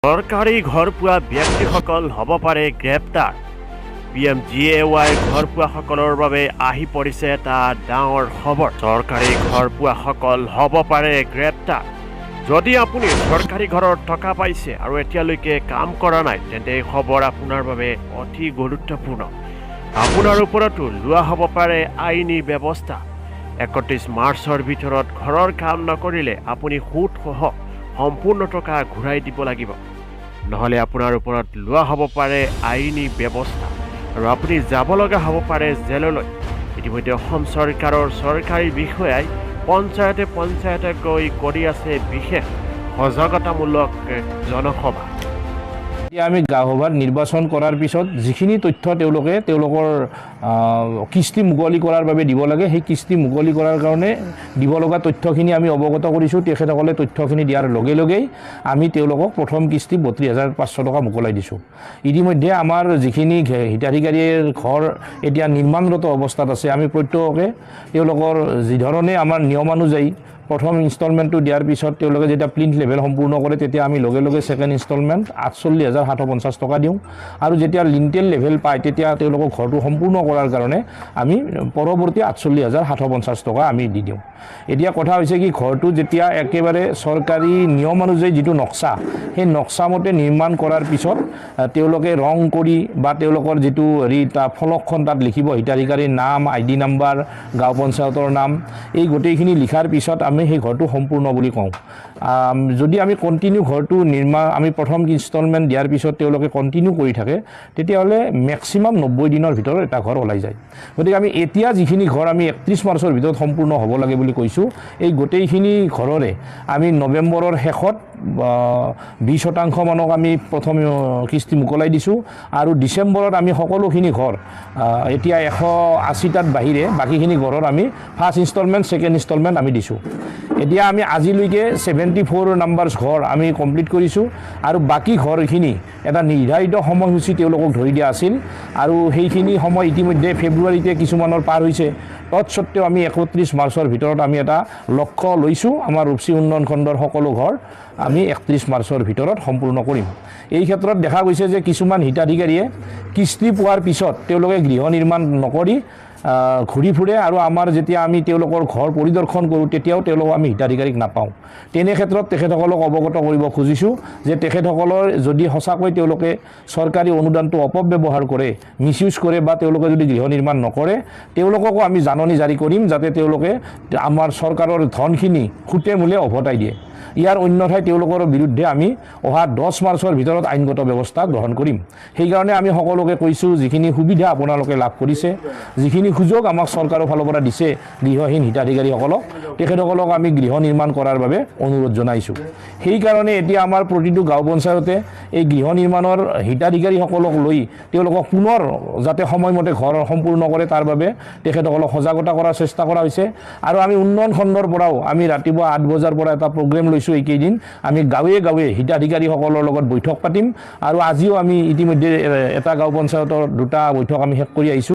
চৰকাৰী ঘৰ পোৱা ব্যক্তিসকল হ'ব পাৰে গ্ৰেপ্তাৰ। পিএমজিএৱাই ঘৰ পোৱাসকলৰ বাবে আহি পৰিছে এটা ডাঙৰ খবৰ। চৰকাৰী ঘৰ পোৱাসকল হ'ব পাৰে গ্ৰেপ্তাৰ। যদি আপুনি চৰকাৰী ঘৰৰ টকা পাইছে আৰু এতিয়ালৈকে কাম কৰা নাই, তেন্তে এই খবৰ আপোনাৰ বাবে অতি গুৰুত্বপূৰ্ণ। আপোনাৰ ওপৰতো লোৱা হ'ব পাৰে আইনী ব্যৱস্থা। 31 মাৰ্চৰ ভিতৰত ঘৰৰ কাম নকৰিলে আপুনি সুদসহ সম্পূৰ্ণ টকা ঘূৰাই দিব লাগিব। নহ'লে আপোনাৰ ওপৰত লোৱা হ'ব পাৰে আইনী ব্যৱস্থা আৰু আপুনি যাব লগা হ'ব পাৰে জেললৈ। ইতিমধ্যে অসম চৰকাৰৰ চৰকাৰী বিষয়াই পঞ্চায়তে পঞ্চায়তে গৈ কৰি আছে বিশেষ সজাগতামূলক জনসভা। এতিয়া আমি গাঁও সভাত নিৰ্বাচন কৰাৰ পিছত যিখিনি তথ্য তেওঁলোকে তেওঁলোকৰ কিস্তি মুকলি কৰাৰ বাবে দিব লাগে, সেই কিস্তি মুকলি কৰাৰ কাৰণে দিব লগা তথ্যখিনি আমি অৱগত কৰিছোঁ। তেখেতসকলে তথ্যখিনি দিয়াৰ লগে লগেই আমি তেওঁলোকক প্ৰথম কিস্তি 32,500 টকা মোকলাই দিছোঁ। ইতিমধ্যে আমাৰ যিখিনি হিতাধিকাৰীৰ ঘৰ এতিয়া নিৰ্মাণৰত অৱস্থাত আছে, আমি প্ৰত্যেককে তেওঁলোকৰ যিধৰণে আমাৰ নিয়মানুযায়ী প্ৰথম ইনষ্টলমেণ্টটো দিয়াৰ পিছত তেওঁলোকে যেতিয়া প্লিণ্ট লেভেল সম্পূৰ্ণ কৰে, তেতিয়া আমি লগে লগে ছেকেণ্ড ইনষ্টলমেণ্ট 48,750 টকা দিওঁ আৰু যেতিয়া লিণ্টেল লেভেল পায়, তেতিয়া তেওঁলোকক ঘৰটো সম্পূৰ্ণ কৰাৰ কাৰণে আমি পৰৱৰ্তী 48,750 টকা আমি দি দিওঁ। এতিয়া কথা হৈছে কি, ঘৰটো যেতিয়া একেবাৰে চৰকাৰী নিয়ম অনুযায়ী যিটো নক্সা, সেই নক্সামতে নিৰ্মাণ কৰাৰ পিছত তেওঁলোকে ৰং কৰি বা তেওঁলোকৰ যিটো হেৰি তাৰ ফলকখন তাত লিখিব, হিতাধিকাৰীৰ নাম, আইডি নাম্বাৰ, গাঁও পঞ্চায়তৰ নাম, এই গোটেইখিনি লিখাৰ পিছত আমি সেই ঘৰটো সম্পূৰ্ণ বুলি কওঁ। যদি আমি কণ্টিনিউ ঘৰটো নিৰ্মাণ আমি প্ৰথম ইনষ্টলমেণ্ট দিয়াৰ পিছত তেওঁলোকে কণ্টিনিউ কৰি থাকে, তেতিয়াহ'লে মেক্সিমাম 90 দিনৰ ভিতৰত এটা ঘৰ ওলাই যায়। গতিকে আমি এতিয়া যিখিনি ঘৰ আমি 31 মাৰ্চৰ ভিতৰত সম্পূৰ্ণ হ'ব লাগে বুলি কৈছোঁ, এই গোটেইখিনি ঘৰৰে আমি নৱেম্বৰৰ শেষত 20% মানক আমি প্ৰথম কিস্তি মোকলাই দিছোঁ আৰু ডিচেম্বৰত আমি সকলোখিনি ঘৰ, এতিয়া 180টাত বাহিৰে বাকীখিনি ঘৰৰ আমি ফাৰ্ষ্ট ইনষ্টলমেণ্ট, ছেকেণ্ড ইনষ্টলমেণ্ট আমি দিছোঁ। এতিয়া আমি আজিলৈকে 74 নাম্বাৰ্ছ ঘৰ আমি কমপ্লিট কৰিছোঁ আৰু বাকী ঘৰখিনি এটা নিৰ্ধাৰিত সময়সূচী তেওঁলোকক ধৰি দিয়া আছিল আৰু সেইখিনি সময় ইতিমধ্যে ফেব্ৰুৱাৰীতে কিছুমানৰ পাৰ হৈছে। তৎসত্ত্বেও আমি 31 মাৰ্চৰ ভিতৰত আমি এটা লক্ষ্য লৈছোঁ, আমাৰ ৰূপচী উন্নয়ন খণ্ডৰ সকলো ঘৰ আমি 31 মাৰ্চৰ ভিতৰত সম্পূৰ্ণ কৰিম। এই ক্ষেত্ৰত দেখা গৈছে যে কিছুমান হিতাধিকাৰীয়ে কিস্তি পোৱাৰ পিছত তেওঁলোকে গৃহ নিৰ্মাণ নকৰি ঘূৰি ফুৰে আৰু আমাৰ যেতিয়া আমি তেওঁলোকৰ ঘৰ পৰিদৰ্শন কৰোঁ, তেতিয়াও তেওঁলোকক আমি হিতাধিকাৰীক নাপাওঁ। তেনে ক্ষেত্ৰত তেখেতসকলক অৱগত কৰিব খুজিছোঁ যে তেখেতসকলৰ যদি সঁচাকৈ তেওঁলোকে চৰকাৰী অনুদানটো অপব্যৱহাৰ কৰে, মিছইউজ কৰে বা তেওঁলোকে যদি গৃহ নিৰ্মাণ নকৰে, তেওঁলোককো আমি জাননী জাৰি কৰিম যাতে তেওঁলোকে আমাৰ চৰকাৰৰ ধনখিনি সুতে মূলে ওভতাই দিয়ে। ইয়াৰ অন্যথাই তেওঁলোকৰ বিৰুদ্ধে আমি অহা 10 মাৰ্চৰ ভিতৰত আইনগত ব্যৱস্থা গ্ৰহণ কৰিম। সেইকাৰণে আমি সকলোকে কৈছোঁ, যিখিনি সুবিধা আপোনালোকে লাভ কৰিছে, যিখিনি সুযোগ আমাক চৰকাৰৰ ফালৰ পৰা দিছে, গৃহহীন হিতাধিকাৰীসকলক, তেখেতসকলক আমি গৃহ নিৰ্মাণ কৰাৰ বাবে অনুৰোধ জনাইছোঁ। সেইকাৰণে এতিয়া আমাৰ প্ৰতিটো গাঁও পঞ্চায়তে এই গৃহ নিৰ্মাণৰ হিতাধিকাৰীসকলক লৈ তেওঁলোকক পুনৰ যাতে সময়মতে ঘৰ সম্পূৰ্ণ কৰে, তাৰ বাবে তেখেতসকলক সজাগতা কৰাৰ চেষ্টা কৰা হৈছে। আৰু আমি উন্নয়ন খণ্ডৰ পৰাও আমি ৰাতিপুৱা 8 বজাৰ পৰা এটা প্ৰগ্ৰেম লৈছোঁ। এইকেইদিন আমি গাঁৱে গাঁৱে হিতাধিকাৰীসকলৰ লগত বৈঠক পাতিম আৰু আজিও আমি ইতিমধ্যে এটা গাঁও পঞ্চায়তৰ দুটা বৈঠক আমি শেষ কৰি আহিছোঁ।